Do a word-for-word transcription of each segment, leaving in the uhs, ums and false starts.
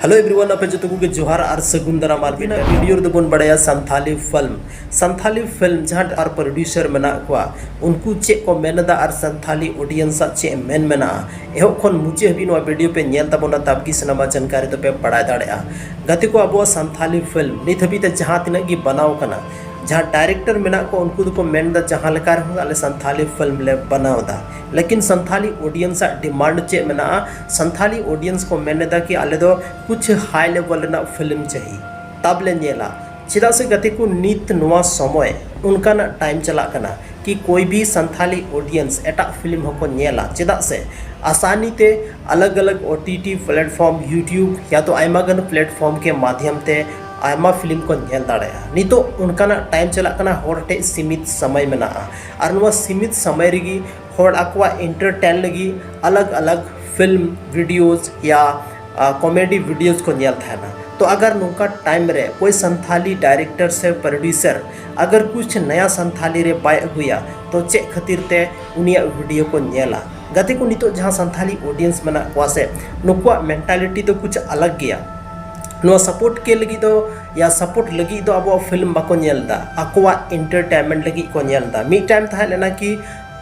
Hello everyone, ᱟᱯᱮ ᱡᱚᱛᱚ ᱠᱚᱜᱮ ᱡᱚᱦᱟᱨ ᱟᱨ ᱥᱟᱹᱜᱩᱱ ᱫᱟᱨᱟᱢ᱾ ᱟᱨ ᱵᱤᱱᱟ ᱵᱷᱤᱰᱤᱭᱳ ᱨᱮᱫᱚ ᱵᱚᱱ ᱵᱟᱲᱟᱭᱟ ᱥᱟᱱᱛᱷᱟᱞᱤ ᱯᱷᱤᱞᱢ, ᱥᱟᱱᱛᱷᱟᱞᱤ ᱯᱷᱤᱞᱢ ᱡᱟᱦᱟᱸ ᱟᱨ ᱯᱨᱚᱰᱭᱩᱥᱟᱨ ᱢᱮᱱᱟᱜ ᱠᱚᱣᱟ, ᱩᱱᱠᱩ ᱪᱮᱫ ᱠᱚ ᱢᱮᱱ ᱮᱫᱟ ᱟᱨ ᱥᱟᱱᱛᱷᱟᱞᱤ ᱚᱰᱤᱭᱮᱱᱥ ᱟᱜ ᱪᱮᱫ ᱢᱮᱱ ᱢᱮᱱᱟᱜᱼᱟ᱾ ᱮᱦᱚᱵ ᱠᱷᱚᱱ ᱢᱩᱪᱟᱹᱫ ᱦᱟᱹᱵᱤᱡ ᱱᱚᱣᱟ ᱵᱷᱤᱰᱤᱭᱳ ᱯᱮ ᱧᱮᱞ ᱛᱟᱵᱚᱱᱟ, ᱛᱟᱵᱜᱤ ᱥᱟᱱᱟᱢᱟ ᱡᱟᱱᱠᱟᱨᱤ ᱫᱚᱯᱮ ᱵᱟᱲᱟᱭ ᱫᱟᱲᱮᱭᱟᱜᱼᱟ᱾ ᱜᱟᱛᱮ ᱠᱚ, ᱟᱵᱚᱣᱟᱜ ᱥᱟᱱᱛᱷᱟᱞᱤ ᱯᱷᱤᱞᱢ ᱱᱤᱛ ᱦᱟᱹᱵᱤᱡ ᱛᱮ ᱡᱟᱦᱟᱸ ᱛᱤᱱᱟᱹᱜ ᱜᱮ ᱵᱮᱱᱟᱣ ᱠᱟᱱᱟ, ᱡᱟᱦᱟᱸ ᱰᱟᱭᱨᱮᱠᱴᱚᱨ ᱢᱮᱱᱟᱜ ᱠᱚᱣᱟ, ᱩᱱᱠᱩ ᱫᱚᱠᱚ ᱢᱮᱱ ᱮᱫᱟ ᱡᱟᱦᱟᱸ ᱞᱮᱠᱟ ᱨᱮᱦᱚᱸ ᱟᱞᱮ ᱥᱟᱱᱛᱷᱟᱞᱤ ᱯᱷᱤᱞᱢ ᱞᱮ ᱵᱮᱱᱟᱣ ᱮᱫᱟ, ᱞᱮᱠᱤᱱ ᱥᱟᱱᱛᱷᱟᱞᱤ ᱚᱰᱤᱭᱮᱱᱥ ᱟᱜ ᱰᱤᱢᱟᱱᱰ ᱪᱮᱫ ᱢᱮᱱᱟᱜᱼᱟ? ᱥᱟᱱᱛᱷᱟᱞᱤ ᱚᱰᱤᱭᱮᱱᱥ ᱠᱚ ᱢᱮᱱ ᱮᱫᱟ ᱠᱤ ᱟᱞᱮ ᱫᱚ ᱠᱩᱪᱷ ᱦᱟᱭ ᱞᱮᱵᱮᱞ ᱨᱮᱱᱟᱜ ᱯᱷᱤᱞᱢ ᱪᱟᱹᱦᱤ, ᱛᱟᱵ ᱞᱮ ᱧᱮᱞᱟ᱾ ᱪᱮᱫᱟᱜ ᱥᱮ ᱜᱟᱛᱮ ᱠᱚ, ᱱᱤᱛ ᱱᱚᱣᱟ ᱥᱚᱢᱚᱭ ᱚᱱᱠᱟᱱᱟᱜ ᱴᱟᱭᱤᱢ ᱪᱟᱞᱟᱜ ᱠᱟᱱᱟ ᱠᱤ ᱠᱳᱭ ᱵᱷᱤ ᱥᱟᱱᱛᱷᱟᱞᱤ ᱚᱰᱤᱭᱮᱱᱥ ᱮᱴᱟᱜ ᱯᱷᱤᱞᱢ ᱦᱚᱸᱠᱚ ᱧᱮᱞᱟ᱾ ᱪᱮᱫᱟᱜ ᱥᱮ ᱟᱥᱟᱱᱤ ᱛᱮ ᱟᱞᱟᱜᱽ ᱟᱞᱟᱜᱽ O T T platform, YouTube ᱭᱟ ᱛᱚ ᱟᱭᱢᱟ ᱜᱟᱱ ᱯᱞᱮᱴᱯᱷᱚᱨᱢ ᱠᱮ ᱢᱟᱫᱷᱭᱚᱢ ᱛᱮ ᱟᱭᱢᱟ ᱯᱷᱤᱞᱢ ᱠᱚ ᱧᱮᱞ ᱫᱟᱲᱮᱭᱟᱜᱼᱟ᱾ ᱱᱤᱛᱚᱜ ᱚᱱᱠᱟᱱᱟᱜ ᱴᱟᱭᱤᱢ ᱪᱟᱞᱟᱜ ᱠᱟᱱᱟ, ᱦᱚᱲ ᱴᱷᱮᱱ ᱥᱤᱢᱤᱛ ᱥᱚᱢᱚᱭ ᱢᱮᱱᱟᱜᱼᱟ, ᱟᱨ ᱱᱚᱣᱟ ᱥᱤᱢᱤᱛ ᱥᱚᱢᱚᱭ ᱨᱮᱜᱮ ᱦᱚᱲ ᱟᱠᱚᱣᱟᱜ ᱮᱱᱴᱟᱨᱴᱮᱱ ᱞᱟᱹᱜᱤᱫ ᱟᱞᱟᱜᱽ ᱟᱞᱟᱜᱽ ᱯᱷᱤᱞᱢ ᱵᱷᱤᱰᱤᱭᱳᱥ ᱭᱟ ᱠᱚᱢᱮᱰᱤ ᱵᱷᱤᱰᱤᱭᱳᱥ ᱠᱚ ᱧᱮᱞ ᱛᱟᱦᱮᱱᱟ᱾ ᱛᱚ ᱟᱜᱟᱨ ᱱᱚᱝᱠᱟ ᱴᱟᱭᱤᱢ ᱨᱮ ᱠᱳᱭ ᱥᱟᱱᱛᱷᱟᱞᱤ ᱰᱟᱭᱨᱮᱠᱴᱚᱨ ᱥᱮ ᱯᱨᱚᱰᱭᱩᱥᱟᱨ ᱟᱜᱟᱨ ᱠᱩᱪᱷ ᱱᱟᱭᱟ ᱥᱟᱱᱛᱷᱟᱞᱤ ᱨᱮ ᱵᱟᱭ ᱟᱹᱜᱩᱭᱟ, ᱛᱚ ᱪᱮᱫ ᱠᱷᱟᱹᱛᱤᱨ ᱛᱮ ᱩᱱᱤᱭᱟᱜ ᱵᱷᱤᱰᱤᱭᱳ ᱠᱚ ᱧᱮᱞᱟ? ᱜᱟᱛᱮ ᱠᱚ, ᱱᱤᱛᱚᱜ ᱡᱟᱦᱟᱸ ᱥᱟᱱᱛᱷᱟᱞᱤ ᱚᱰᱤᱭᱮᱱᱥ ᱢᱮᱱᱟᱜ ᱠᱚᱣᱟ ᱥᱮ, ᱱᱩᱠᱩᱣᱟᱜ ᱢᱮᱱᱴᱟᱞᱤᱴᱤ ᱫᱚ ᱠᱩᱪᱷ ᱟᱞᱟᱜᱽ ᱜᱮᱭᱟ᱾ ᱱᱚᱣᱟ ᱥᱟᱯᱳᱨᱴ ᱠᱮ ᱞᱟᱹᱜᱤᱫ ᱫᱚ ᱭᱟ ᱥᱟᱯᱳᱨᱴ ᱞᱟᱹᱜᱤᱫ ᱫᱚ ᱟᱵᱚᱣᱟᱜ ᱯᱷᱤᱞᱢ ᱵᱟᱠᱚ ᱧᱮᱞ ᱮᱫᱟ, ᱟᱠᱚᱣᱟᱜ ᱮᱱᱴᱟᱨᱴᱮᱱᱢᱮᱱᱴ ᱞᱟᱹᱜᱤᱫ ᱠᱚ ᱧᱮᱞ ᱮᱫᱟ᱾ ᱢᱤᱫ ᱴᱟᱭᱤᱢ ᱛᱟᱦᱮᱸ ᱞᱮᱱᱟ ᱠᱤ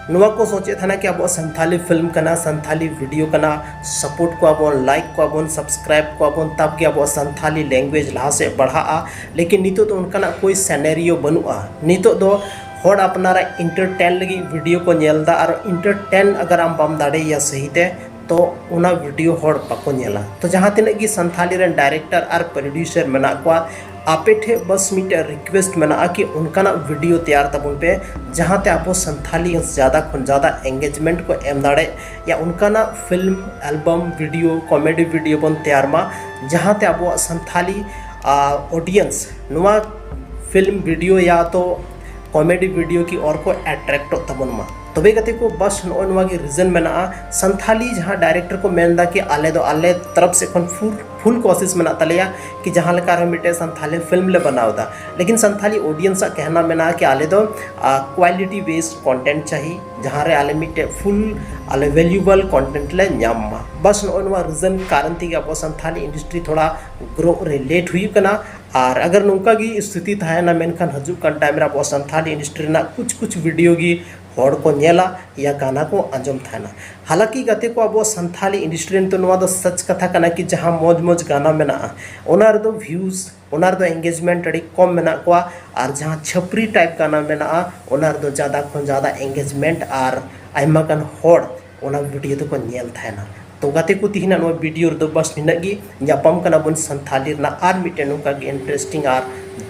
ᱱᱚᱣᱟ ᱠᱚ ᱥᱚᱪᱮᱫ ᱛᱟᱦᱮᱱᱟ ᱠᱤ ᱟᱵᱚᱣᱟᱜ ᱥᱟᱱᱛᱷᱟᱞᱤ ᱯᱷᱤᱞᱢ ᱠᱟᱱᱟ, ᱥᱟᱱᱛᱷᱟᱞᱤ ᱵᱷᱤᱰᱤᱭᱳ ᱠᱟᱱᱟ, ᱥᱟᱯᱳᱨᱴ ᱠᱚᱣᱟ ᱵᱚᱱ, ᱞᱟᱭᱤᱠ ᱠᱚᱣᱟ ᱵᱚᱱ, ᱥᱟᱵᱥᱠᱨᱟᱭᱤᱵ ᱠᱚᱣᱟ ᱵᱚᱱ, ᱛᱟᱵ ᱜᱮ ᱟᱵᱚᱣᱟᱜ ᱥᱟᱱᱛᱷᱟᱞᱤ ᱞᱮᱝᱜᱩᱭᱮᱡᱽ ᱞᱟᱦᱟ ᱥᱮᱫ ᱵᱟᱲᱦᱟᱜᱼᱟ᱾ ᱞᱮᱠᱤᱱ ᱱᱤᱛᱚᱜ ᱫᱚ ᱚᱱᱠᱟᱱᱟᱜ ᱠᱳᱭ ᱥᱮᱱᱮᱨᱤᱭᱳ ᱵᱟᱹᱱᱩᱜᱼᱟ᱾ ᱱᱤᱛᱚᱜ ᱫᱚ ᱦᱚᱲ ᱟᱯᱱᱟᱨᱟᱜ ᱮᱱᱴᱟᱨᱴᱮᱱ ᱞᱟᱹᱜᱤᱫ ᱵᱷᱤᱰᱤᱭᱳ ᱠᱚ ᱧᱮᱞ ᱮᱫᱟ, ᱟᱨ ᱮᱱᱴᱟᱨᱴᱮᱱ ᱟᱜᱟᱨ ᱟᱢ ᱵᱟᱢ ᱫᱟᱲᱮᱭᱟᱜᱼᱟ ᱥᱟᱹᱦᱤ ᱛᱮ, ᱛᱚ ᱚᱱᱟ ᱵᱷᱤᱰᱤᱭᱳ ᱦᱚᱲ ᱵᱟᱠᱚ ᱧᱮᱞᱟ᱾ ᱛᱚ ᱡᱟᱦᱟᱸ ᱛᱤᱱᱟᱹᱜ ᱜᱮ ᱥᱟᱱᱛᱷᱟᱞᱤ ᱨᱮᱱ ᱰᱟᱭᱨᱮᱠᱴᱚᱨ ᱟᱨ ᱯᱨᱚᱰᱭᱩᱥᱟᱨ ᱢᱮᱱᱟᱜ ᱠᱚᱣᱟ, ᱟᱯᱮ ᱴᱷᱮᱱ ᱵᱟᱥ ᱢᱤᱫᱴᱮᱱ ᱨᱤᱠᱩᱭᱮᱥᱴ ᱢᱮᱱᱟᱜᱼᱟ ᱠᱤ ᱚᱱᱠᱟᱱᱟᱜ ᱵᱷᱤᱰᱤᱭᱳ ᱛᱮᱭᱟᱨ ᱛᱟᱵᱚᱱ ᱯᱮ, ᱡᱟᱦᱟᱸᱛᱮ ᱟᱵᱚ ᱥᱟᱱᱛᱷᱟᱞᱤ ᱡᱟᱫᱟ ᱠᱷᱚᱱ ᱡᱟᱫᱟ ᱮᱱᱜᱮᱡᱢᱮᱱᱴ ᱠᱚ ᱮᱢ ᱫᱟᱲᱮᱭᱟᱜ ᱭᱟ, ᱚᱱᱠᱟᱱᱟᱜ film, album, video, comedy video ᱵᱚᱱ ᱛᱮᱭᱟᱨ ᱢᱟ, ᱡᱟᱦᱟᱸᱛᱮ ᱟᱵᱚᱣᱟᱜ ᱥᱟᱱᱛᱷᱟᱞᱤ ᱚᱰᱤᱭᱮᱱᱥ ᱱᱚᱣᱟ ᱯᱷᱤᱞᱢ ᱵᱷᱤᱰᱤᱭᱳ ᱭᱟ ᱛᱚ ᱠᱚᱢᱮᱰᱤ ᱵᱷᱤᱰᱤᱭᱳ ᱠᱤ ᱚᱨ ᱠᱚ ᱮᱴᱨᱮᱠᱴᱚᱜ ᱛᱟᱵᱚᱱ ᱢᱟ᱾ ᱛᱚᱵᱮ ᱜᱟᱛᱮ ᱠᱚ, ᱵᱟᱥ ᱱᱚᱜᱼᱚᱭ ᱱᱚᱣᱟ ᱜᱮ reason ᱢᱮᱱᱟᱜᱼᱟ᱾ ᱥᱟᱱᱛᱷᱟᱞᱤ ᱡᱟᱦᱟᱸ director ᱠᱚ ᱢᱮᱱ ᱮᱫᱟ ᱠᱤ ᱟᱞᱮ ᱫᱚ ᱟᱞᱮ ᱛᱚᱨᱚᱯ ᱥᱮᱫ ᱠᱷᱚᱱ full full ᱠᱳᱥᱤᱥ ᱢᱮᱱᱟᱜ ᱛᱟᱞᱮᱭᱟ ᱠᱤ ᱡᱟᱦᱟᱸ ᱞᱮᱠᱟ ᱨᱮᱦᱚᱸ ᱢᱤᱫᱴᱮᱡ ᱥᱟᱱᱛᱷᱟᱞᱤ film ᱞᱮ ᱵᱮᱱᱟᱣ ᱮᱫᱟ, ᱞᱮᱠᱤᱱ ᱥᱟᱱᱛᱷᱟᱞᱤ audience ᱟᱜ ᱠᱮᱦᱱᱟ ᱢᱮᱱᱟᱜᱼᱟ ᱠᱤ ᱟᱞᱮ ᱫᱚ quality based content ᱪᱟᱦᱤ, ᱡᱟᱦᱟᱸ ᱨᱮ ᱟᱞᱮ ᱢᱤᱫᱴᱮᱡ full ᱟᱞᱮ valuable content ᱞᱮ ᱧᱟᱢ ᱢᱟ᱾ ᱵᱟᱥ ᱱᱚᱜᱼᱚᱭ ᱱᱚᱣᱟ reason ᱠᱟᱨᱚᱱ ᱛᱮᱜᱮ ᱟᱵᱚ ᱥᱟᱱᱛᱷᱟᱞᱤ industry ᱛᱷᱚᱲᱟ grow ᱨᱮ late ᱦᱩᱭᱩᱜ ᱠᱟᱱᱟ᱾ ᱟᱨ ᱟᱜᱟᱨ ᱱᱚᱝᱠᱟ ᱜᱮ ᱥᱛᱷᱤᱛᱤ ᱛᱟᱦᱮᱱᱟ, ᱢᱮᱱᱠᱷᱟᱱ ᱦᱤᱡᱩᱜ ᱠᱟᱱ time ᱨᱮ ᱟᱵᱚ ᱥᱟᱱᱛᱷᱟᱞᱤ industry ᱨᱮᱱᱟᱜ ᱠᱩᱪ ᱠᱩᱪ video ᱜᱮ ᱦᱚᱲ ᱠᱚ ᱧᱮᱞᱟ ᱭᱟ ᱜᱟᱱᱟ ᱠᱚ ᱟᱸᱡᱚᱢ ᱛᱟᱦᱮᱱᱟ᱾ ᱦᱟᱞᱟᱸᱠᱤ ᱜᱟᱛᱮ ᱠᱚ, ᱟᱵᱚ ᱥᱟᱱᱛᱷᱟᱞᱤ industry ᱨᱮ ᱱᱤᱛᱚᱜ ᱱᱚᱣᱟ ᱫᱚ ᱥᱟᱪ ᱠᱟᱛᱷᱟ ᱠᱟᱱᱟ ᱠᱤ ᱡᱟᱦᱟᱸ ᱢᱚᱡᱽ ᱢᱚᱡᱽ ᱜᱟᱱᱟ ᱢᱮᱱᱟᱜᱼᱟ, ᱚᱱᱟ ᱨᱮᱫᱚ views, ᱚᱱᱟ ᱨᱮᱫᱚ engagement ᱟᱹᱰᱤ ᱠᱚᱢ ᱢᱮᱱᱟᱜ ᱠᱚᱣᱟ, ᱟᱨ ᱡᱟᱦᱟᱸ ᱪᱷᱟᱹᱯᱨᱤ type ᱜᱟᱱᱟ ᱢᱮᱱᱟᱜᱼᱟ, ᱚᱱᱟ ᱨᱮᱫᱚ ᱡᱟᱫᱟ ᱠᱷᱚᱱ ᱡᱟᱫᱟ engagement ᱟᱨ ᱟᱭᱢᱟ ᱜᱟᱱ ᱦᱚᱲ ᱚᱱᱟ video ᱫᱚᱠᱚ ᱧᱮᱞ ᱛᱟᱦᱮᱱᱟ᱾ ᱛᱚ ᱜᱟᱛᱮ ᱠᱚ, ᱛᱮᱦᱮᱧᱟᱜ ᱱᱚᱣᱟ video ᱨᱮᱫᱚ ᱵᱟᱥ ᱱᱤᱱᱟᱹᱜ ᱜᱮ᱾ ᱧᱟᱯᱟᱢ ᱠᱟᱱᱟ ᱵᱚᱱ ᱥᱟᱱᱛᱷᱟᱞᱤ ᱨᱮᱱᱟᱜ ᱟᱨ ᱢᱤᱫᱴᱮᱱ ᱱᱚᱝᱠᱟ ᱜᱮ interesting ᱟᱨ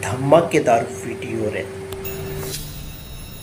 ᱫᱷᱟᱢᱟᱠᱮᱫᱟᱨ video ᱨᱮ᱾